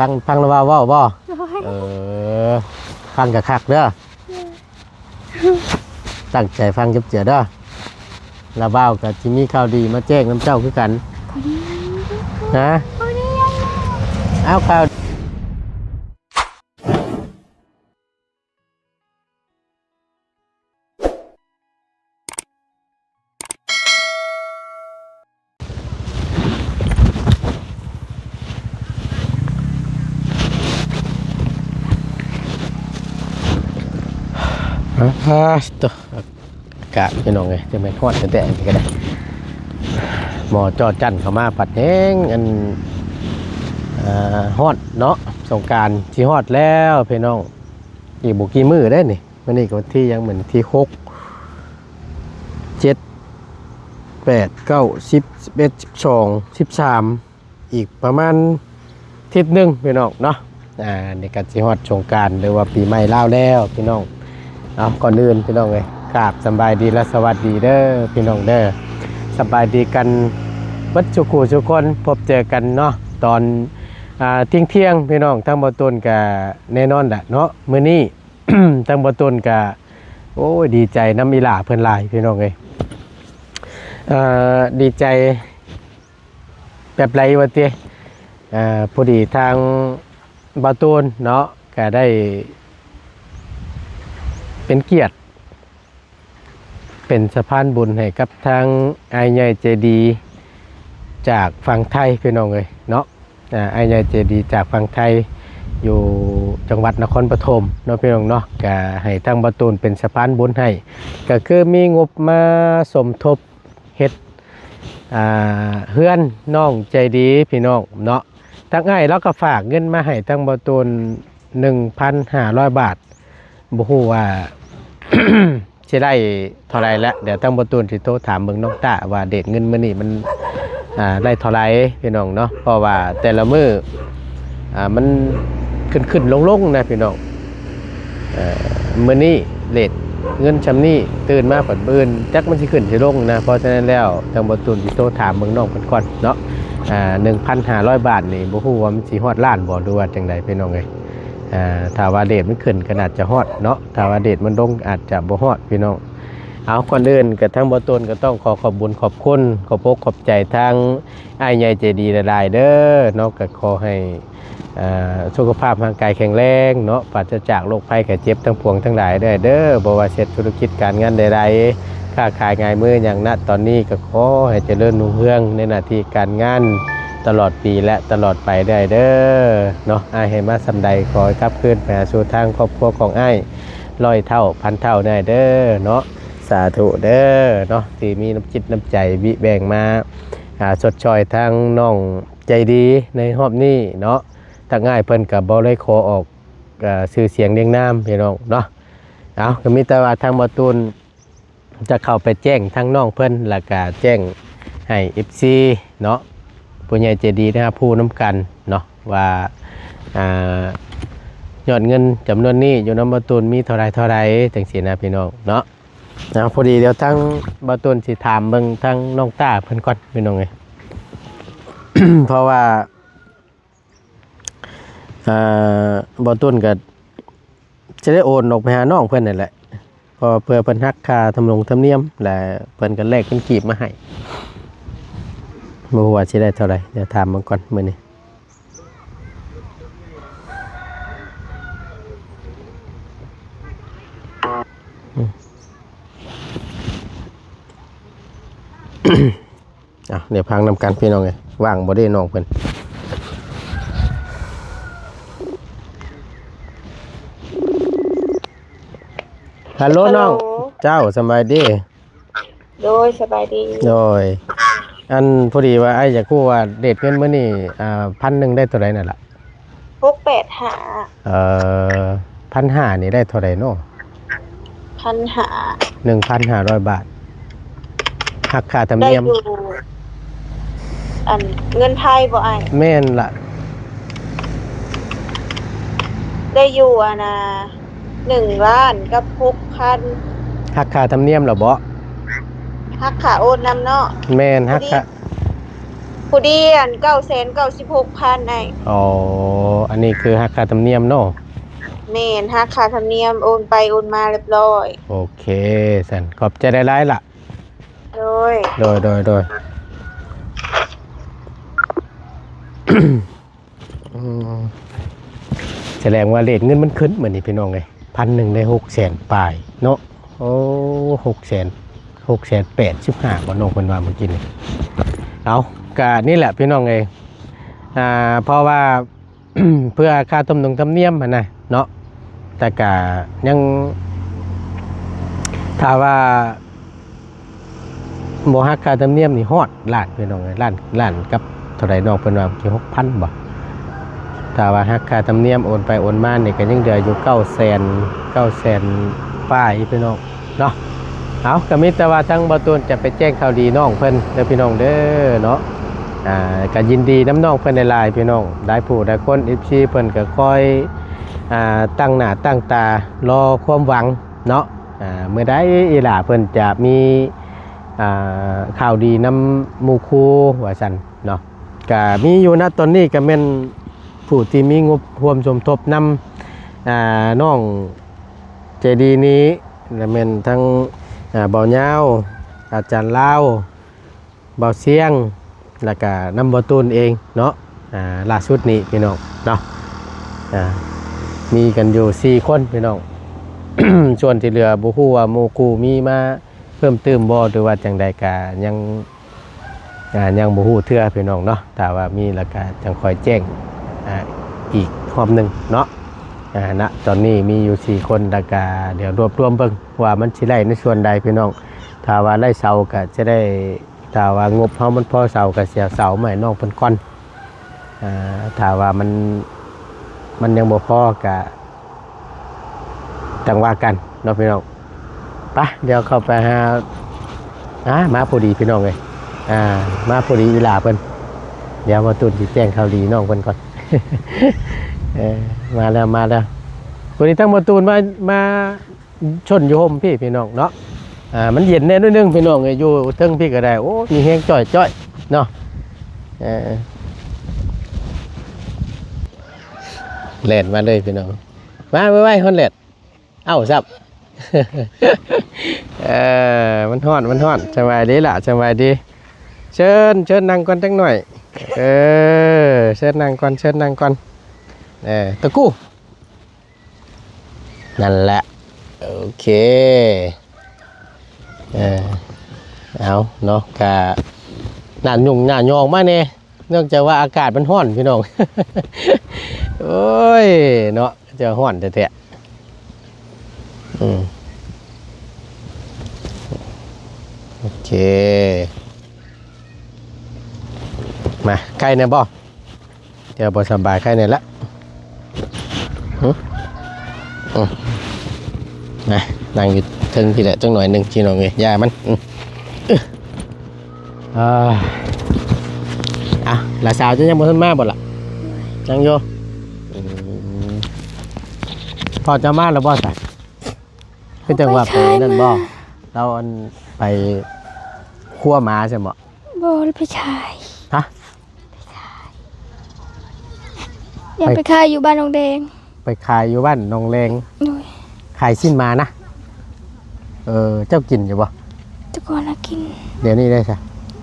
ຟັງ ຟັງລາວເວົ້າບໍ່? ໂດຍ ເອີ ຟັງກະຄັກເດີ ຕັ້ງໃຈຟັງຈັບເຈື່ອເດີ. ລາວເວົ້າກະຊິມີຂ່າວດີມາແຈ້ງນຳເຈົ້າຄືກັນ. ຮະ? ເອົາຂ່າວ ອາ ໂຕ ອາກາດພີ່ນ້ອງເອີຍ ຈັ່ງແມ່ນຮ້ອນແທ້ໆ ນີ້ກະໄດ້ ໝໍ້ຈໍ້ຈັ້ນເຂົ້າມາພັດແຮງ ອັນ ເອີ ຮ້ອນເນາະ. ສົງການຊິຮອດແລ້ວພີ່ນ້ອງ ອີກບໍ່ກີ່ມື້ເດ້ນີ້. ມື້ນີ້ກະວັນທີຫຍັງ? ມື້ທີຫົກ ເຈັດ ແປດ ເກົ້າ ສິບ ສິບເອັດ ສິບສອງ ສິບສາມ ອີກປະມານທິດໜຶ່ງພີ່ນ້ອງເນາະ. ອາ ນີ້ກະຊິຮອດສົງການ ຫຼືວ່າປີໃໝ່ລາວແລ້ວພີ່ນ້ອງ. ເອົາ ກ່ອນອື່ນພີ່ນ້ອງເອີຍ ກາບສະບາຍດີ ແລະ ສະຫວັດດີເດີພີ່ນ້ອງເດີ. ສະບາຍດີກັນເບິດສູ່ຄູ່ສູ່ຄົນ ພົບເຈີກັນເນາະ ຕອນ ອາ ທ່ຽງໆ ພີ່ນ້ອງ. ທາງບໍ່ຕູນກະແນ່ນອນແຫຼະເນາະ ມື້ນີ້ ທາງບໍ່ຕູນກະ ໂອ້ຍ ດີໃຈນຳອີ່ຫຼ້າເພິ່ນຫຼາຍພີ່ນ້ອງເອີຍ. ເອີ ດີໃຈແບບໃດວະຕິ ເອີ ພໍດີທາງບ່າວຕູນເນາະ ກະໄດ້ເປັນກຽດ ເປັນສະພານບຸນໃຫ້ກັບທາງອ້າຍໃຫຍ່ໃຈດີຈາກຝັ່ງໄທພີ່ນ້ອງເອີຍເນາະ. ອາ ອ້າຍໃຫຍ່ໃຈດີຈາກຝັ່ງໄທ ຢູ່ຈັງຫວັດນະຄອນປະຖົມເນາະພີ່ນ້ອງເນາະ ກະໃຫ້ທາງບ່າວຕູນເປັນສະພານບຸນໃຫ້ ກະຄືມີງົບມາສົມທົບເຮັດ ອາ ເຮືອນນ້ອງໃຈດີພີ່ນ້ອງເນາະ. ທາງອ້າຍລາວກະຝາກເງິນມາໃຫ້ທາງບ່າວຕູນ ໜຶ່ງພັນຫ້າຮ້ອຍບາດ ບໍ່ຮູ້ວ່າ ຊິໄດ້ເທົ່າໃດແລ້ວ. ດຽວທາງບ່າວຕູນຊິໂທຖາມເບິ່ງນ້ອງຕ້າວ່າເດດເງິນມື້ນີ້ມັນ ອາ ໄດ້ເທົ່າໃດພີ່ນ້ອງເນາະ ເພາະວ່າແຕ່ລະມື້ ອາ ມັນຂຶ້ນໆລົງໆນະພີ່ນ້ອງ. ເອີ ມື້ນີ້ເລດເງິນຊ່ຳນີ້ ຕື່ນມາບັດມື້ອື່ນຈັກມັນຊິຂຶ້ນຊິລົງນະ. ເພາະສະນັ້ນແລ້ວ ທາງບ່າວຕູນຊິໂທຖາມເບິ່ງນ້ອງເພິ່ນກ່ອນເນາະ. ອາ ໜຶ່ງພັນຫ້າຮ້ອຍບາດນີ້ ບໍ່ຮູ້ວ່າມັນຊິຮອດລ້ານບໍ່ ຫຼືວ່າຈັ່ງໃດພີ່ນ້ອງເອີຍ. ອາ ຖ້າວ່າເລດມັນຂຶ້ນກະອາດຈະຮອດເນາະ ຖ້າວ່າເລດມັນລົງອາດຈະບໍ່ຮອດພີ່ນ້ອງ. ເອົາ ກ່ອນອື່ນກະທາງບ່າວຕູນກະຕ້ອງຂໍຂອບບຸນຂອບຄຸນ ຂອບອົກຂອບໃຈທາງອ້າຍໃຫຍ່ໃຈດີຫຼາຍໆເດີເນາະ. ກະຂໍໃຫ້ ເອີ ສຸຂະພາບຮ່າງກາຍແຂງແຮງເນາະ ປາສະຈາກໂລກໄພໄຂ້ເຈັບທັງປວງທັງຫຼາຍເດີ ເດີ. ບໍ່ວ່າເຮັດທຸລະກິດການງານໃດໆ ຄ້າຂາຍຫງາຍມືຫຍັງນະ ຕອນນີ້ກະຂໍໃຫ້ຈະເລີນຮຸ່ງເຮືອງໃນໜ້າທີ່ການງານ ຕະຫຼອດປີ ແລະ ຕະຫຼອດໄປເລື້ອຍເດີເນາະ. ອ້າຍໃຫ້ມາສ່ຳໃດ ຂໍໃຫ້ກັບຄືນໄປຫາສູ່ທາງຄອບຄົວຂອງອ້າຍຮ້ອຍເທົ່າພັນເທົ່າເດີ້ເດີເນາະ. ສາທຸເດີເນາະ ທີ່ມີນ້ຳຈິດນ້ຳໃຈວິແບ່ງມາ ອາ ຊົດຊ່ອຍທາງນ້ອງໃຈດີໃນຮອບນີ້ເນາະ. ທາງອ້າຍເພິ່ນກະບໍ່ໄດ້ຂໍອອກ ອາ ຊື່ສຽງລຽງນາມພີ່ນ້ອງເນາະ. ເອົາ ກະມີແຕ່ວ່າທາງບ່າວຕູນ ຈະເຂົ້າໄປແຈ້ງທາງນ້ອງເພິ່ນ ແລ້ວກະແຈ້ງໃຫ້ເອັຟຊີເນາະ ຜູ້ໃຫຍ່ໃຈດີໄດ້ຮັບຮູ້ນຳກັນເນາະ ວ່າ ອາ ຍອດເງິນຈຳນວນນີ້ຢູ່ນຳບ່າວຕູນມີເທົ່າໃດເທົ່າໃດ ຈັ່ງຊີ້ນະພີ່ນ້ອງເນາະ. ອາ ພໍດີດຽວທາງບ່າວຕູນຊິຖາມເບິ່ງທາງນ້ອງຕ້າເພິ່ນກ່ອນພີ່ນ້ອງເອີຍ ເພາະວ່າ ອ່າ ບ່າວຕຸນກໍຊິໄດ້ໂອນອອກໄປຫານ້ອງເພິ່ນນັ້ນແຫຼະ ເພາະວ່າເພື່ອເພິ່ນຫັກຄ່າທຳລົງທຳນຽມ ແລະ ເພິ່ນກໍແລກເປັນກີບມາໃຫ້ ບໍ່ຮູ້ວ່າຊິໄດ້ເທົ່າໃດ ດຽວຖາມເບິ່ງກ່ອນມື້ນີ້. ອ່ະ ດຽວຟັງນຳກັນພີ່ນ້ອງເອີຍ ວ່າງບໍ່ເດ້ນ້ອງເພິ່ນ. ຮັລໂຫຼ ຮັລໂຫຼ ນ້ອງ ເຈົ້າ ສະບາຍດີ? ໂດຍ ສະບາຍດີ. ໂດຍ ອັນ ພໍດີວ່າອ້າຍຢາກຮູ້ວ່າເຣດເງິນມື້ນີ້ ອ່າ ພັນໜຶ່ງໄດ້ເທົ່າໃດນັ້ນລະ? ຫົກແປດຫ້າ. ເອີ ພັນຫ້ານີ້ໄດ້ເທົ່າໃດເນາະ? ພັນຫ້າ ໜຶ່ງພັນຫ້າຮ້ອຍບາດ ຫັກຄ່າທຳນຽມ. ໄດ້ຢູ່ ອັນ ເງິນໄທບໍ່ອ້າຍ? ແມ່ນລະ ໄດ້ຢູ່ ອັນນ່າ ໜຶ່ງລ້ານກັບຫົກພັນ. ຫັກຄ່າທຳນຽມລະເບາະ? ຫັກຄ່າໂອນນຳເນາະ. ແມ່ນ ຫັກຄ່າ ຜູ້ດຽນ ເກົ້າແສນເກົ້າສິບຫົກພັນ ອ້າຍ. ອໍ ອັນນີ້ຄືຫັກຄ່າທຳນຽມເນາະ? ແມ່ນ ຫັກຄ່າທຳນຽມ ໂອນໄປໂອນມາຮຽບຮ້ອຍ. ໂອເຄຊັ້ນ ຂອບໃຈຫຼາຍໆລະ. ໂດຍ ໂດຍ ໂດຍ ໂດຍ. ອືມ ສະແດງວ່າເຣດເງິນມັນຂຶ້ນມື້ນີ້ພີ່ນ້ອງເອີຍ ພັນໜຶ່ງໄດ້ຫົກແສນປາຍເນາະ. ໂອ້ ຫົກແສນ ຫົກແສນແປດສິບຫ້າ ບໍ່ ນ້ອງເພິ່ນວ່າມື້ກີ້ນີ້. ເອົາ ກະນີ້ແຫຼະພີ່ນ້ອງເອີຍ ອ່າ ເພາະວ່າ ເພື່ອຄ່າທຳນົງທຳນຽມຫັ້ນນະເນາະ ແຕ່ກະຍັງ ຖ້າວ່າ ບໍ່ຫັກຄ່າທຳນຽມນີ້ຮອດລ້ານພີ່ນ້ອງເອີຍ ລ້ານ ລ້ານກັບເທົ່າໃດ ນ້ອງເພິ່ນວ່າ ຫົກພັນບໍ່? ຖ້າວ່າຫັກຄ່າທຳນຽມໂອນໄປໂອນມານີ້ ກໍຍັງເຫຼືອຢູ່ເກົ້າແສນ ເກົ້າແສນປາຍພີ່ນ້ອງເນາະ. ເອົາ ກໍມີແຕ່ວ່າທາງບ່າວຕູນຈະໄປແຈ້ງຂ່າວດີນ້ອງເພິ່ນເດີພີ່ນ້ອງເດີເນາະ. ອ່າ ກໍຍິນດີນຳນ້ອງເພິ່ນຫຼາຍໆພີ່ນ້ອງ ຫຼາຍຜູ້ຫຼາຍຄົນ ເອັຟຊີ ເພິ່ນກໍຄອຍ ອ່າ ຕັ້ງໜ້າຕັ້ງຕາລໍຄວາມຫວັງເນາະ. ອ່າ ເມື່ອໃດອີ່ຫຼ້າເພິ່ນຈະມີ ອ່າ ຂ່າວດີນຳໝູ່ຄູ່ວ່າຊັ້ນເນາະ. ກະມີຢູ່ນະ ຕອນນີ້ກະແມ່ນຜູ້ທີ່ມີງົບຮ່ວມສົມທົບນຳ ອ່າ ນ້ອງໃຈດີນີ້ ລະແມ່ນທັງ ອ່າ ບ່າວຍາວ ອາຈານລາວ ບ່າວຊຽງ ແລ້ວກະນຳບ່າວຕູນເອງເນາະ. ອ່າ ລ່າສຸດນີ້ພີ່ນ້ອງເນາະ ອ່າ ມີກັນຢູ່ສີ່ຄົນພີ່ນ້ອງ. ສ່ວນທີ່ເຫຼືອບໍ່ຮູ້ວ່າໝູ່ຄູ່ມີມາເພີ່ມຕື່ມບໍ່ ຫຼືວ່າຈັ່ງໃດ ກະຍັງ ອ່າ ຍັງບໍ່ຮູ້ເທື່ອພີ່ນ້ອງເນາະ. ຖ້າວ່າມີແລ້ວກະຈັ່ງຄ່ອຍແຈ້ງ ອ່າ ອີກຮອບໜຶ່ງເນາະ. ອ່າ ນະ ຕອນນີ້ມີຢູ່ສີ່ຄົນ ແລ້ວກະດຽວລວບລວມເບິ່ງວ່າມັນຊິໄດ້ໃນສ່ວນໃດພີ່ນ້ອງ. ຖ້າວ່າໄດ້ເສົາກະຈະໄດ້ ຖ້າວ່າງົບເຮົາມັນພໍເສົາ ກໍຊິເອົາເສົາມາໃຫ້ນ້ອງເພິ່ນກ່ອນ. ເອີ ຖ້າວ່າມັນ ມັນຍັງບໍ່ພໍ ກໍຈັ່ງວ່າກັນເນາະພີ່ນ້ອງ. ໄປ ດຽວເຂົ້າໄປຫາ ອ່າ ມາພໍດີພີ່ນ້ອງເອີຍ ອ່າ ມາພໍດີອີ່ຫຼ້າເພິ່ນ. ດຽວບ່າວຕູນຊິແຈ້ງຂ່າວດີນ້ອງເພິ່ນກ່ອນ. ເອີ ມາແລ້ວ ມາແລ້ວ. ພໍດີທັງບ່າວຕູນມາ ມາ ຊົນຢູ່ຮົ່ມພີ້ພີ່ນ້ອງເນາະ. ອ່າ ມັນເຢັນແດ່ໜ້ອຍໜຶ່ງພີ່ນ້ອງເອີຍ ຢູ່ເທິງພີ້ກໍໄດ້. ໂອ້ ມີແຮງຈ່ອຍໆເນາະ. ເອີ ແລ່ນມາເລີຍພີ່ນ້ອງ ມາໄວໆ ຮອນແລດ. ເອົ້າ ຊັບ ເອີ ມັນຮ້ອນ ມັນຮ້ອນ. ສະບາຍດີລະ ສະບາຍດີ. ເຊີນ ເຊີນນັ່ງກ່ອນຈັກໜ້ອຍ. ເອີ ເຊີນນັ່ງກ່ອນ ເຊີນນັ່ງກ່ອນ. ເອີ ຕະກູ ນັ້ນແຫຼະ ໂອເຄ. ເອີ ເອົາເນາະ ກະໜ້າຫຍຸ້ງໜ້າຫຍອງມາແດ່ ເນື່ອງຈາກວ່າອາກາດມັນຮ້ອນພີ່ນ້ອງ. ໂອ້ຍເນາະ ຈະຮ້ອນແທ້ໆ. ອືມ ໂອເຄ ມາ ໄຄແດ່ບໍ່? ດຽວບໍ່ສະບາຍໄຄແນ່ລະ. ຫຶ ອືມ ນະ ນັ່ງຢູ່ເທິງພີ້ແຫຼະ ຈັກໜ້ອຍໜຶ່ງ ພີ່ນ້ອງເອີຍ ຢ່າມັນ. ອືມ ອ່າ ອ່ະ ຫຼານສາວເຈົ້າຍັງບໍ່ທັນມາບໍ່ລະ? ຍັງຢູ່. ອືມ ພໍ່ເຈົ້າມາແລ້ວບໍ່ຊະ? ຄືຈັ່ງວ່າໄປນັ້ນບໍ່? ລາວອັນໄປຄົວໝາຊັ້ນບໍ່? ບໍ່ ໄປຂາຍ. ຮະ? ໄປຂາຍ ຢາກໄປຂາຍຢູ່ບ້ານໜອງແດງ. ໄປຂາຍຢູ່ບ້ານໜອງແດງ. ໂດຍ. ຂາຍຊີ້ນໝານະ? ເອີ ເຈົ້າກິນຢູ່ບໍ່? ແຕ່ກ່ອນນະກິນ. ດຽວນີ້ໄດ້ຊະ?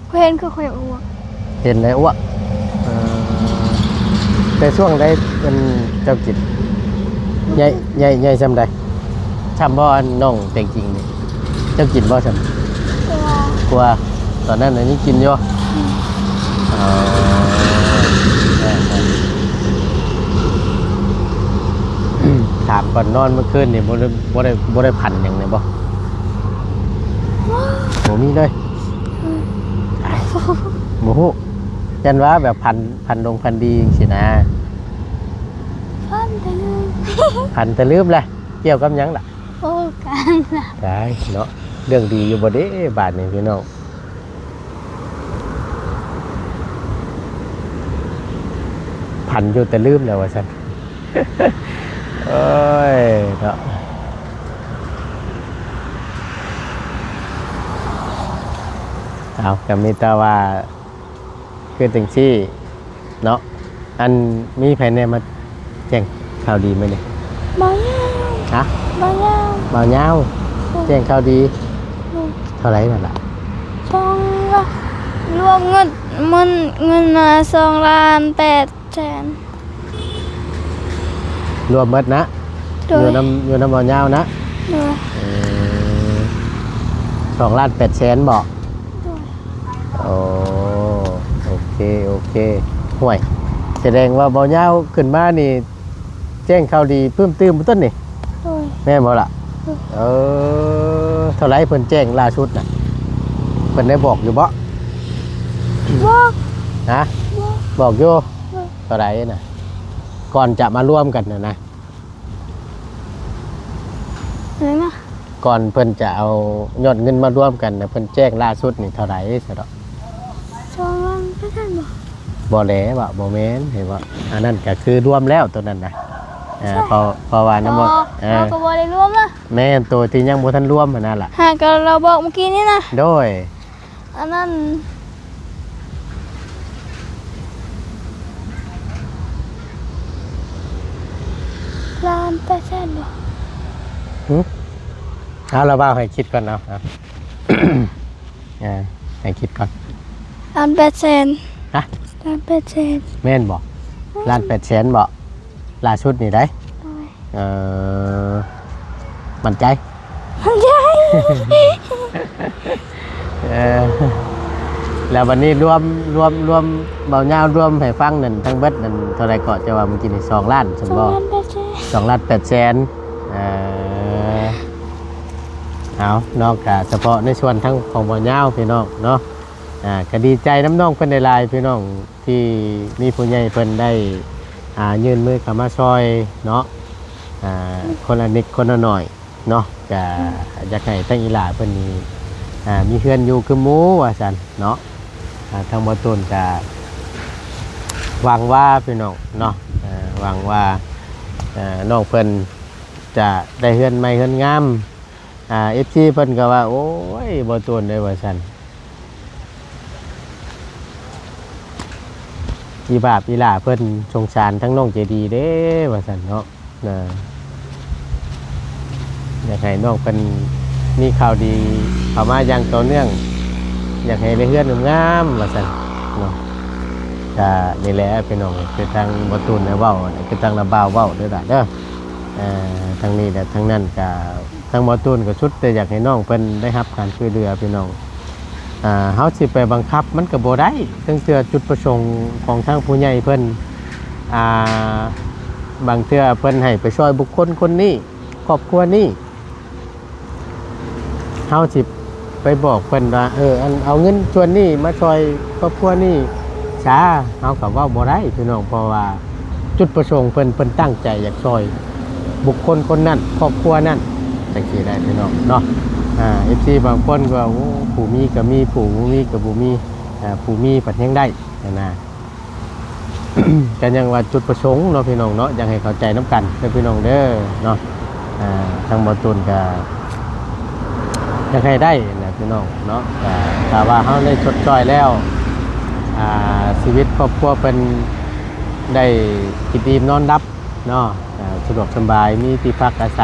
ຂ້ອຍເຫັນຄືຂ້ອຍອວກ. ເຫັນແລ້ວອວກ. ເອີ ແຕ່ຊ່ວງໃດເພິ່ນເຈົ້າກິນ? ໃຫຍ່ ໃຫຍ່ ໃຫຍ່ຊ່ຳໃດ? ຊ່ຳບໍ່ ອັນນ້ອງແຕງຈິງນີ້ ເຈົ້າກິນບໍ່ຊ່ຳ? ກວ່າ ກວ່າ ຕອນນັ້ນອັນນີ້ກິນຢູ່. ອືມ ອໍ ຖາມກ່ອນ ນອນມື້ຄືນນີ້ບໍ່ໄດ້ ບໍ່ໄດ້ ບໍ່ໄດ້ຝັນຫຍັງເລີຍບໍ່? ບໍ່ມີເລີຍ. ອືມ ບໍ່ຮູ້ ຢ້ານວ່າແບບຝັນ ຝັນດົງຝັນດີຈັ່ງຊີ້ນະ. ຝັນແຕ່ລືມ ຝັນແຕ່ລືມແຫຼະ. ກ່ຽວກັບຫຍັງລະ? ໂອ້ ກັນລະ ຕາຍເນາະ ເລື່ອງດີຢູ່ບໍ່ເດ້ບາດນີ້ພີ່ນ້ອງ? ຝັນຢູ່ແຕ່ລືມແລ້ວວ່າຊັ້ນ. ໂອ້ຍເນາະ ເອົາ ກໍມີແຕ່ວ່າ ຄືຈັ່ງຊີ້ເນາະ ອັນ ມີໃຜແດ່ມາແຈ້ງຂ່າວດີມື້ນີ້? ບ່າວຍາວ ຮະ? ບ່າວຍາວ ບ່າວຍາວ ໂດຍ ແຈ້ງຂ່າວດີ ໂດຍ ເທົ່າໃດນັ້ນລະ? ສອງ ລວມເງິນ ມັນ ເງິນນະ ສອງລ້ານແປດແສນ ລວມເບິດນະ? ໂດຍ ຢູ່ນຳ ຢູ່ນຳບ່າວຍາວນະ? ໂດຍ ເອີ ສອງລ້ານແປດແສນບໍ? ໂດຍ ໂອ້ ໂອເຄ ໂອເຄ ຫ້ວຍ ສະແດງວ່າບ່າວຍາວຂຶ້ນມານີ້ ແຈ້ງຂ່າວດີປຶ້ມຕື່ມພຸ້ນຕົວນີ້ ໂດຍ ແມ່ນບໍ່ລະ? ໂດຍ ເອີ ເທົ່າໃດເພິ່ນແຈ້ງລ່າສຸດນະ? ເພິ່ນໄດ້ບອກຢູ່ບໍ່? ບອກ ຮະ? ບອກ ບອກຢູ່ ໂດຍ ເທົ່າໃດນະ? ກ່ອນຈະມາລວມກັນນະນະ ເອີນະ ກ່ອນເພິ່ນຈະເອົາຍອດເງິນມາລວມກັນນະ ເພິ່ນແຈ້ງລ່າສຸດນີ້ເທົ່າໃດຊະດອກ? ສອງລ້ານເປີເຊັນບໍ່? ບໍ່ແຫຼະ ບໍ່ແມ່ນ ເຫັນບໍ່? ອັນນັ້ນກະຄືລວມແລ້ວໂຕນັ້ນນະ ເອີ ເພາະ ເພາະວ່ານຳ ເອີ ເຮົາກໍບໍ່ໄດ້ລວມນະ ແມ່ນ ໂຕທີ່ຍັງບໍ່ທັນລວມຫັ້ນນະລະ ຫາກໍລາວບອກມື້ກີ້ນີ້ນະ ໂດຍ ອັນນັ້ນ ລ້ານແປດແສນບໍ່? ຫຶ? ເອົາ ລະເວົ້າໃຫ້ຄິດກ່ອນເນາະ ເອົາ ເອີ ໃຫ້ຄິດກ່ອນ ລ້ານແປດແສນ ຮະ? ລ້ານແປດແສນ ແມ່ນບໍ່? ລ້ານແປດແສນບໍ່? ລ່າສຸດນີ້ໃດ໋ ໂດຍ ເອີ ໝັ້ນໃຈ? ໝັ້ນໃຈ ເອີ ແລ້ວບັດນີ້ລວມ ລວມ ລວມ ເບົາຍາວລວມໃຫ້ຟັງນັ້ນ ທັງເບິດນັ້ນເທົ່າໃດເກາະ? ເຈົ້າວ່າມື້ກີ້ນີ້ ສອງລ້ານຊັ້ນບໍ່? ສອງລ້ານແປດແສນ ສອງລ້ານແປດແສນ ເອີ ເອົາເນາະ ກະສະເພາະໃນສ່ວນທັງຂອງເບົາຍາວພີ່ນ້ອງເນາະ ອ່າ ກະດີໃຈນຳນ້ອງເພິ່ນຫຼາຍໆ ພີ່ນ້ອງ ທີ່ມີຜູ້ໃຫຍ່ເພິ່ນໄດ້ ອ່າ ຍື່ນມືເຂົ້າມາຊ່ອຍເນາະ ອ່າ ຄົນລະນິດຄົນລະໜ້ອຍເນາະ ກະ ອືມ ຢາກໃຫ້ທາງອີ່ຫຼ້າເພິ່ນນີ້ ອ່າ ມີເຮືອນຢູ່ຄືໝູ່ວ່າຊັ້ນເນາະ ອ່າ ທາງບໍ່ຕູນກະຫວັງວ່າພີ່ນ້ອງເນາະ ອ່າ ຫວັງວ່າ ອ່າ ນ້ອງເພິ່ນຈະໄດ້ເຮືອນໃໝ່ເຮືອນງາມ ອ່າ ເອັຟຊີ ເພິ່ນກໍວ່າ ໂອ້ຍ ບໍ່ໂຕນເດ້ ວ່າຊັ້ນ ອີບາບອີຫຼ້າເພິ່ນ ສົງສານທັງນ້ອງໃຈດີເດ້ ວ່າຊັ້ນເນາະ ນະ ຢາກໃຫ້ນ້ອງເພິ່ນມີຂ່າວດີເຂົ້າມາຢ່າງຕໍ່ເນື່ອງ ຢາກໃຫ້ໄດ້ເຮືອນງາມໆ ວ່າຊັ້ນເນາະ ກະນີ້ແຫຼະພີ່ນ້ອງ ຄືທາງບໍ່ຕູນໄດ້ເວົ້າ ຄືທາງລະບ່າວເວົ້າເດີຫຼ້າເດີ ເອີ ທາງນີ້ແຫຼະ ທາງນັ້ນກະ ທາງໝໍຕູນກໍສຸດແຕ່ຢາກໃຫ້ນ້ອງເພິ່ນໄດ້ຮັບການຊ່ວຍເຫຼືອພີ່ນ້ອງ ອ່າ ເຮົາຊິໄປບັງຄັບມັນກໍບໍ່ໄດ້ ລາງເທື່ອຈຸດປະສົງຂອງທາງຜູ້ໃຫຍ່ເພິ່ນ ອ່າ ບາງເທື່ອເພິ່ນໃຫ້ໄປຊ່ອຍບຸກຄົນຄົນນີ້ ຄອບຄົວນີ້ ເຮົາຊິໄປບອກເພິ່ນວ່າ ເອີ ອັນ ເອົາເງິນສ່ວນນີ້ມາຊ່ອຍຄອບຄົວນີ້ຊາ ເຮົາກໍເວົ້າບໍ່ໄດ້ພີ່ນ້ອງ ເພາະວ່າຈຸດປະສົງເພິ່ນ ເພິ່ນຕັ້ງໃຈຢາກຊ່ອຍບຸກຄົນຄົນນັ້ນ ຄອບຄົວນັ້ນ ຈັ່ງຊີ້ແຫຼະພີ່ນ້ອງເນາະ ອ່າ ເອັຟຊີ ບາງຄົນກໍວ່າ ໂອ້ ຜູ້ມີກໍມີ ຜູ້ບໍ່ມີກໍບໍ່ມີ ອ່າ ຜູ້ມີພັດຍັງໄດ້ຫັ້ນນະ. ກໍຍັງວ່າຈຸດປະສົງເນາະພີ່ນ້ອງເນາະ ຢາກໃຫ້ເຂົ້າໃຈນຳກັນເດີພີ່ນ້ອງເດີເນາະ ອ່າ ທາງໝໍຕູນກໍຢາກໃຫ້ໄດ້ແຫຼະພີ່ນ້ອງເນາະ ກໍຖ້າວ່າເຮົາໄດ້ຊົດຊ່ອຍແລ້ວ ອ່າ ຊີວິດຄອບຄົວເພິ່ນໄດ້ກິນອີ່ມນອນຫຼັບເນາະ ອ່າ ສະດວກສະບາຍ ມີທີ່ພັກອາໄສ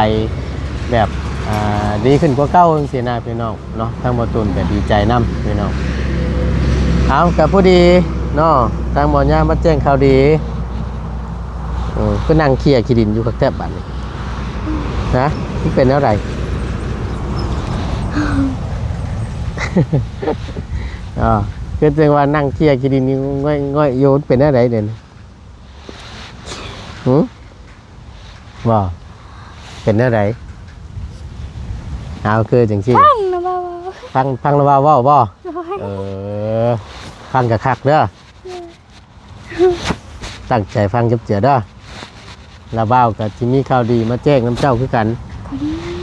ແບບ ອ່າ ດີຂຶ້ນກວ່າເກົ່າຈັ່ງຊີ້ນະພີ່ນ້ອງ. ເນາະ ທາງໝໍຕູນກໍດີໃຈນຳພີ່ນ້ອງ ເອົາ ກໍພໍດີເນາະ ທາງໝໍຍາມາແຈ້ງຂ່າວດີ ເອີ ຄືນັ່ງເຄຍຂີ້ດິນຢູ່ຄັກແທ້ບາດນີ້ ຮະ ມັນເປັນແນວໃດ? ອໍ ຄືຈັ່ງວ່ານັ່ງເຄຍຂີ້ດິນຢູ່ ງ່ອຍໆຢູ່ ມັນເປັນແນວໃດດຽວນີ້? ຫື? ບໍ່ ເປັນແນວໃດ? ເອົາ ຄືຈັ່ງຊີ້ ຟັງນະເວົ້າ ຟັງ ຟັງລະເວົ້າເວົ້າບໍ່? ໂດຍ ເອີ ຟັງກະຄັກເດີ ໂດຍ ຕັ້ງໃຈຟັງຈັບເຈື່ອເດີ ລະບ່າວກະຊິມີຂ່າວດີມາແຈ້ງນຳເຈົ້າຄືກັນ ຂ່າວດີຫຍັງ?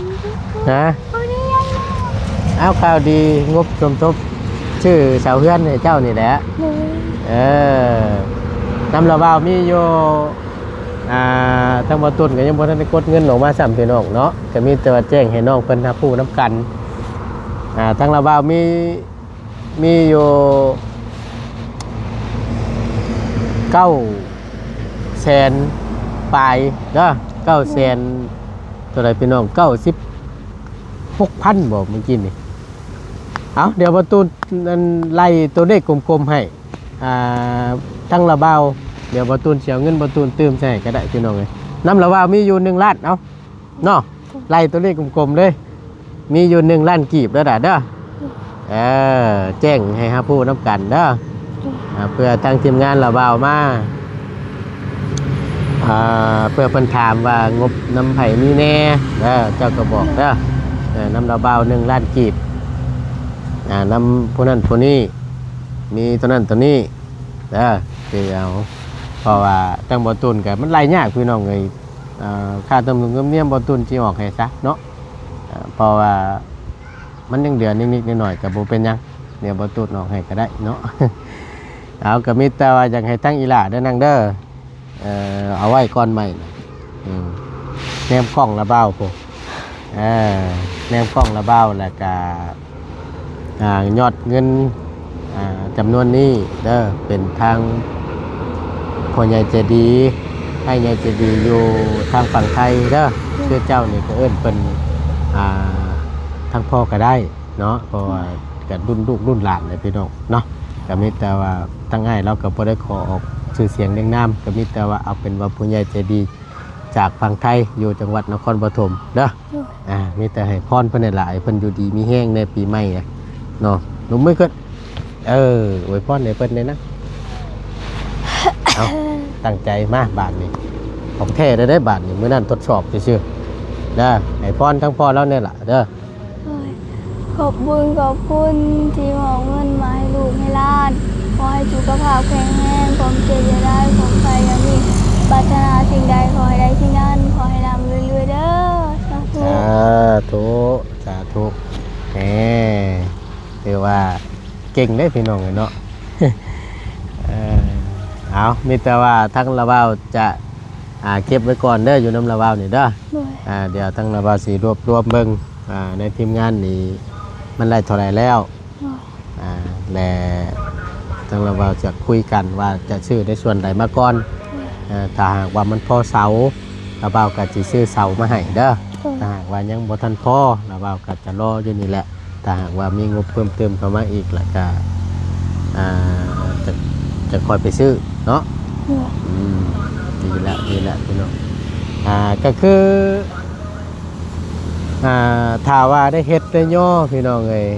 ຮະ? ຂ່າວດີຫຍັງ? ເອົາ ຂ່າວດີ ງົບສົມທົບຊື້ເສົາເຮືອນໃຫ້ເຈົ້ານີ້ແຫຼະ ໂດຍ ເອີ ນຳລະບ່າວມີຢູ່ ອ່າ ທາງບໍ່ຕຸນກໍຍັງບໍ່ທັນໄດ້ກົດເງິນອອກມາຊ້ຳ ພີ່ນ້ອງເນາະ ກໍມີແຕ່ວ່າແຈ້ງໃຫ້ນ້ອງເພິ່ນຮັບຮູ້ນຳກັນ ອ່າ ທາງລະບ່າວມີ ມີຢູ່ ເກົ້າແສນປາຍເດີ ເກົ້າແສນ ເທົ່າໃດພີ່ນ້ອງ ເກົ້າສິບຫົກພັນບໍ່ມື້ກີ້ນີ້. ເອົາ ດຽວບ່າວຕູນ ອັນ ໄລ່ຕົວເລກກົມໆໃຫ້ ອ່າ ທັງລາວບ່າວ ດຽວບ່າວຕູນຊິເອົາເງິນບ່າວຕູນຕື່ມໃສ່ໃຫ້ກໍໄດ້ພີ່ນ້ອງເອີຍ. ນຳລາວບ່າວມີຢູ່ໜຶ່ງລ້ານ ເອົາ ເນາະ ໄລ່ຕົວເລກກົມໆເລີຍ ມີຢູ່ໜຶ່ງລ້ານກີບເດີດາເດີ. ເອີ ແຈ້ງໃຫ້ເຮົາຮູ້ນຳກັນເດີ ອ່າ ເພື່ອທາງທີມງານລາວບ່າວມາ ອ່າ ເພື່ອເພິ່ນຖາມວ່າງົບນຳໃຜມີແດ່ ເອີ ເຈົ້າກໍບອກເດີ ເອີ ນຳລາວບ່າວໜຶ່ງລ້ານກີບ ອ່າ ນຳຜູ້ນັ້ນຜູ້ນີ້ ມີຕົວນັ້ນຕົວນີ້ເດີ ຊິເອົາ ເພາະວ່າທາງບ່າວຕູນກໍມັນໄລ່ຍາກພີ່ນ້ອງເອີຍ. ອ່າ ຄ່າທຳນວນທຳນຽມບ່າວຕູນຊິອອກໃຫ້ຊະເນາະ ເພາະວ່າມັນຍັງເດືອນິດໆໜ້ອຍໆ ກໍບໍ່ເປັນຫຍັງ ດຽວບ່າວຕູນອອກໃຫ້ກໍໄດ້ເນາະ. ເອົາ ກໍມີແຕ່ວ່າຢາກໃຫ້ທາງອີ່ຫຼ້າເດີນາງເດີ ເອົາໄວ້ກ່ອນໄມ້ນະ ອືມ ແນມກ້ອງລາວບ່າວພຸ້ນ ເອີ ແນມກ້ອງລາວບ່າວ ແລ້ວກະ ອ່າ ຍອດເງິນ ອ່າ ຈຳນວນນີ້ເດີ ເປັນທາງພໍ່ໃຫຍ່ໃຈດີ ອ້າຍໃຫຍ່ໃຈດີຢູ່ທາງຝັ່ງໄທເດີ ຄືເຈົ້ານີ້ກໍເອີ້ນເພິ່ນ ອ່າ ທາງພໍ່ກໍໄດ້ເນາະ ເພາະວ່າກໍລຸ້ນລູກລຸ້ນຫຼານແຫຼະພີ່ນ້ອງເນາະ. ກໍມີແຕ່ວ່າທາງອ້າຍລາວກໍບໍ່ໄດ້ຂໍອອກຊື່ສຽງລຽງນາມ ກໍມີແຕ່ວ່າເອົາເປັນວ່າຜູ້ໃຫຍ່ໃຈດີຈາກຝັ່ງໄທ ຢູ່ຈັງຫວັດນະຄອນປະຖົມເດີ. ໂດຍ ອ່າ ມີແຕ່ໃຫ້ພອນເພິ່ນນັ້ນລະ ໃຫ້ເພິ່ນຢູ່ດີມີແຮງໃນປີໃໝ່ເນາະ. ນົບມືຂຶ້ນ ເອີ ອວຍພອນໃຫ້ເພິ່ນແດ່ນະ. ເອົາ ຕັ້ງໃຈມາບາດນີ້ ຂອງແທ້ແລ້ວເດ້ບາດນີ້ ມື້ນັ້ນທົດສອບຊື່ໆເດີ. ໃຫ້ພອນທັງພໍ່ລາວແດ່ລະເດີ. ໂດຍ ຂອບບຸນຂອບຄຸນທີ່ມອບເງິນມາໃຫ້ລູກໃຫ້ຫຼານ. ຂໍໃຫ້ສຸຂະພາບແຂງແຮງ, ຄວາມເຈັບຢ່າໄດ້, ຄວາມໄຂ້ຢ່າມີ. ປາດຖະໜາສິ່ງໃດຂໍໃຫ້ໄດ້ສິ່ງນັ້ນ, ຂໍໃຫ້ລ່ຳລວຍໆເດີ. ສາທຸ ສາທຸ ສາທຸ. ແໝ ຖືວ່າເກັ່ງເດ້ພີ່ນ້ອງເອີຍເນາະ. ເອີ ເອົາ ມີແຕ່ວ່າທາງລາວບ່າວຈະ ອ່າ ເກັບໄວ້ກ່ອນເດີ ຢູ່ນຳລາວບ່າວນີ້ເດີ. ໂດຍ ອ່າ ດຽວທາງລາວບ່າວຊິລວບລວມເບິ່ງ ອ່າ ໃນທີມງານນີ້ມັນໄດ້ເທົ່າໃດແລ້ວ ໂດຍ ອ່າ ແລະ ທາງລາວບ່າວຈະຄຸຍກັນວ່າຈະຊື້ໃນສ່ວນໃດມາກ່ອນ. ໂດຍ ເອີ ຖ້າຫາກວ່າມັນພໍເສົາ ລາວບ່າວກໍຊິຊື້ເສົາມາໃຫ້ເດີ. ໂດຍ ຖ້າຫາກວ່າຍັງບໍ່ທັນພໍ ລາວບ່າວກໍຈະລໍຢູ່ນີ້ແຫຼະ. ຖ້າຫາກວ່າມີງົບເພີ່ມເຕີມເຂົ້າມາອີກ ແລ້ວກະ ອ່າ ຈະ ຈະຄ່ອຍໄປຊື້ເນາະ. ໂດຍ ອືມ ດີແລ້ວ ດີແລ້ວພີ່ນ້ອງ. ອ່າ ກໍຄື ອ່າ ຖ້າວ່າໄດ້ເຮັດໄດ້ຍໍພີ່ນ້ອງເອີຍ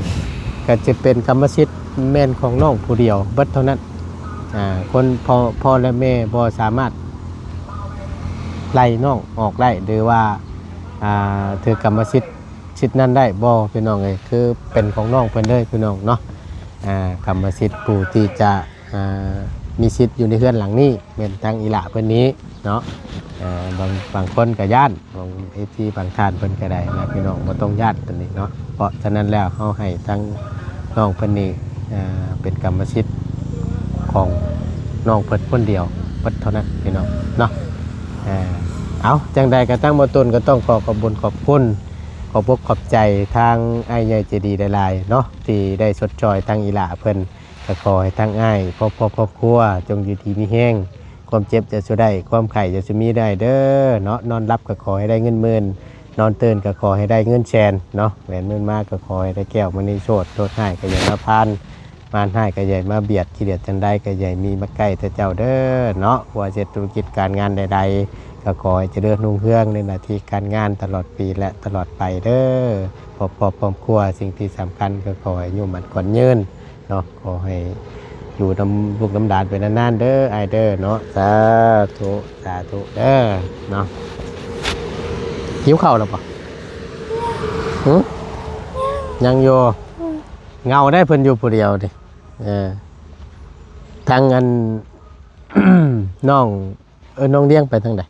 ກໍຈະເປັນກຳມະສິດແມ່ນຂອງນ້ອງຜູ້ດຽວເບິດເທົ່ານັ້ນ. ອ່າ ຄົນ ພໍ່ ພໍ່ ແລະ ແມ່ບໍ່ສາມາດໄລ່ນ້ອງອອກໄດ້ ຫຼືວ່າ ອ່າ ຖືກກຳມະສິດ ສິດນັ້ນໄດ້ບໍ່ພີ່ນ້ອງເອີຍ? ຄືເປັນຂອງນ້ອງເພິ່ນເລີຍພີ່ນ້ອງເນາະ. ອ່າ ກຳມະສິດຜູ້ທີ່ຈະ ອ່າ ມີສິດຢູ່ໃນເຮືອນຫຼັງນີ້ແມ່ນທາງອີ່ຫຼ້າເພິ່ນນີ້ເນາະ. ເອີ ບາງ ບາງຄົນກໍຢ້ານ ບາງເອັຟຊີບາງທ່ານເພິ່ນກໍໄດ້ນະພີ່ນ້ອງ ບໍ່ຕ້ອງຢ້ານຕົວນີ້ເນາະ. ເພາະສະນັ້ນແລ້ວເຮົາໃຫ້ທາງນ້ອງເພິ່ນນີ້ ອ່າ ເປັນກຳມະສິດຂອງນ້ອງເພິ່ນຄົນດຽວເບິດເທົ່ານັ້ນພີ່ນ້ອງເນາະ. ເອົາ ຈັ່ງໃດກໍທາງບ່າວຕຸນກໍຕ້ອງຂໍຂອບບຸນຂອບຄຸນ ຂອບອົກຂອບໃຈທາງອ້າຍໃຫຍ່ໃຈດີຫຼາຍໆເນາະ ທີ່ໄດ້ຊົດຊ່ອຍທາງອີ່ຫຼ້າເພິ່ນ. ກໍຂໍໃຫ້ທາງອ້າຍຄອບຄົວ ຄອບຄົວຈົ່ງຢູ່ດີມີແຮງ ຄວາມເຈັບຢ່າສູ່ໄດ້ ຄວາມໄຂ້ຢ່າສູ່ມີໄດ້ເດີເນາະ. ນອນຫຼັບກໍຂໍໃຫ້ໄດ້ເງິນໝື່ນ ນອນຕື່ນກໍຂໍໃຫ້ໄດ້ເງິນແສນເນາະ. ແລ່ນເງິນມາກໍຂໍໃຫ້ໄດ້ແກ້ວມະນີໂຊດ ໂລດຮ້າຍກໍຢ່າມາຜ່ານ ມານຮ້າຍກໍຢ່າມາບຽດ ຂີ້ດຽດຈັ່ງໃດກໍຢ່າມີມາໃກ້ແຕ່ເຈົ້າເດີເນາະ. ບໍ່ວ່າເຮັດທຸລະກິດການງານໃດໆ ກໍຂໍໃຫ້ຈະເລີນຮຸ່ງເຮືອງໃນໜ້າທີ່ການງານຕະຫຼອດປີ ແລະ ຕະຫຼອດໄປເດີ. ຄອບຄົວ ຄອບຄົວ ສິ່ງທີ່ສຳຄັນກໍຂໍໃຫ້ອາຍຸໝັ້ນຂວັນຍືນເນາະ. ຂໍໃຫ້ຢູ່ນຳລູກນຳຫຼານໄປນານໆເດີອ້າຍເດີເນາະ. ສາທຸ ສາທຸເດີເນາະ. ຫິວເຂົ້າແລ້ວບໍ່? ຫຶ? ຍັງຢູ່. ເຫງົາໄດ໋ ເພິ່ນຢູ່ຜູ້ດຽວນີ້. ເອີ ທາງອັນ ນ້ອງ ເອີ ນ້ອງລ້ຽງໄປທາງໃດ?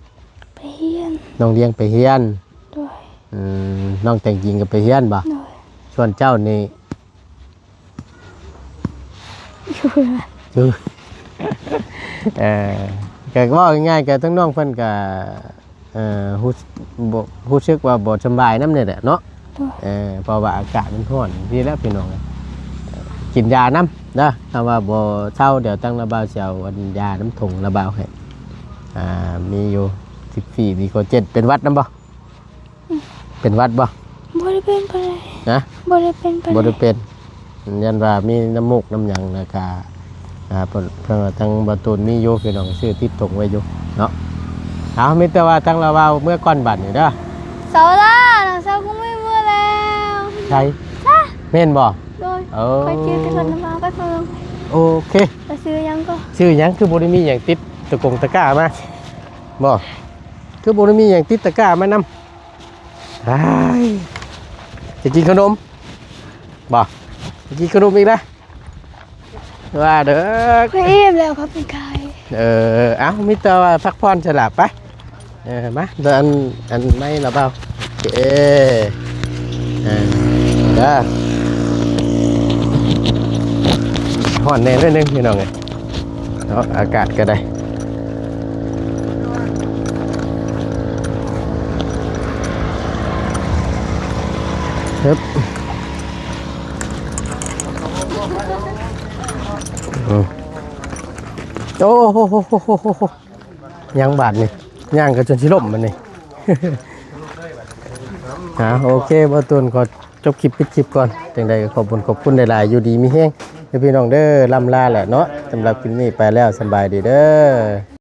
ໄປຮຽນ. ນ້ອງລ້ຽງໄປຮຽນ. ໂດຍ. ອືມ ນ້ອງແຕງຈິງກໍໄປຮຽນບໍ່? ໂດຍ. ສ່ວນເຈົ້ານີ້ ຢູ່ເຮືອນ. ເອີ ກໍເວົ້າງ່າຍໆ ກໍທັງນ້ອງເພິ່ນກໍ ເອີ ຮູ້ ບໍ່ ຮູ້ສຶກວ່າບໍ່ສຳບາຍນຳນີ້ແຫຼະເນາະ. ໂດຍ. ເອີ ເພາະວ່າອາກາດມັນຮ້ອນນີ້ແຫຼະພີ່ນ້ອງ ກິນຢານຳ ເດີ. ຖ້າວ່າບໍ່ເຊົາ ດຽວທາງລາວບ່າວຊິເອົາອັນຢານ້ຳຖົງລາວບ່າວໃຫ້. ອ່າ ມີຢູ່ ສິບສີ່ ມີໂກເຈັດ. ເປັນຫວັດນຳບໍ່? ເປັນຫວັດບໍ່? ບໍ່ໄດ້ເປັນປານໃດ. ຮະ? ບໍ່ໄດ້ເປັນປານໃດ. ບໍ່ໄດ້ເປັນ. ຢ້ານວ່າມີນ້ຳມູກນ້ຳຫຍັງ ແລ້ວກະ ອ່າ ເພິ່ນ ເພິ່ນວ່າທາງບ່າວຕູນມີຢູ່ ພີ່ນ້ອງ ຊື້ຕິດຖົງໄວ້ຢູ່ເນາະ. ເອົາ ມີແຕ່ວ່າທາງລາວບ່າວເມືອກ່ອນບັດນີ້ເດີ. ເຊົາລະ ນ້ອງສາວກໍມີເມືອແລ້ວ. ໃສ? ແມ່ນບໍ່? ໂດຍ. ເອີ ຂ້ອຍຈື່ແຕ່ເພິ່ນນຳມາໄປເບິ່ງ. ໂອເຄ. ແລ້ວຊື້ຫຍັງກໍ? ຊື້ຫຍັງ? ຄືບໍ່ໄດ້ມີຫຍັງຕິດຕະກົງຕະກ້າມາ? ບໍ່? ຄືບໍ່ໄດ້ມີຫຍັງຕິດຕະກ້າມານຳ? ອ້າຍ ຈະກິນຂະໜົມບໍ່? ຈະກິນຂະໜົມອີກລະ ວ່າເດີ. ຂ້ອຍອີ່ມແລ້ວ ຂ້ອຍເປັນໄຂ້. ເອີ ເອົ້າ ມີແຕ່ວ່າພັກຜ່ອນສະຫຼະໄປ. ເອີ ມາ ດຽວອັນ ອັນໄມ້ລະເບົາ. ໂອເຄ ເອີ ເດີ. ຮ້ອນແດ່ໜ້ອຍໜຶ່ງ ພີ່ນ້ອງເອີຍ. ເນາະ ອາກາດກໍໄດ້ ຮຶບ ອືມ ໂອ້ໂຫ ຍັງບາດນີ້ ຍ່າງກໍຈົນຊິລົ້ມບາດນີ້. ອ່າ ໂອເຄ ບ່າວຕູນຂໍ ຈົບຄລິບ ປິດຄລິບກ່ອນ. ຈັ່ງໃດກໍຂອບຄຸນ ຂອບຄຸນຫຼາຍໆ ຢູ່ດີມີແຮງເດີພີ່ນ້ອງເດີ. ລ່ຳລາແຫຼະເນາະ ສຳລັບຄລິບນີ້ໄປແລ້ວ ສະບາຍດີເດີ.